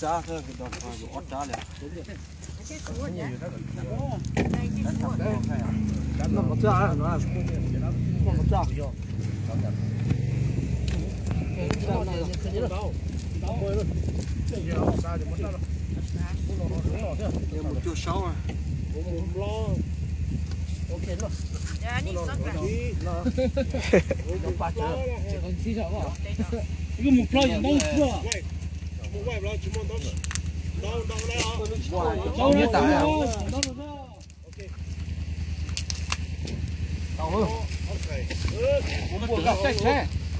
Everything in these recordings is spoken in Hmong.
Rab, ob rab li. Noj qhov txaj no, noj qhov txaj. Mus cuaj saub. Mus plo yog ntaub.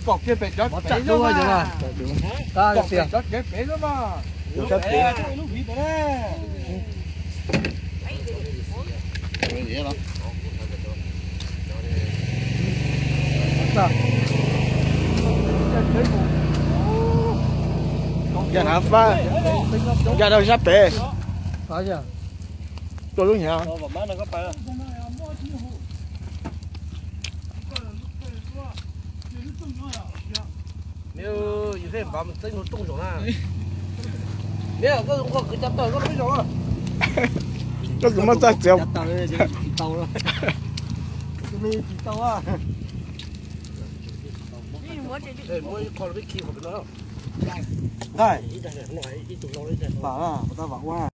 Kom kiag pem cov pem xwb mas. Kom pem cov pem pem xwb mas. Yog hnav fab, ya rau sab pem. Tuaj lub hnyav. Koj tsis muaj txaj txiav. Nqaij, pam, pam ua.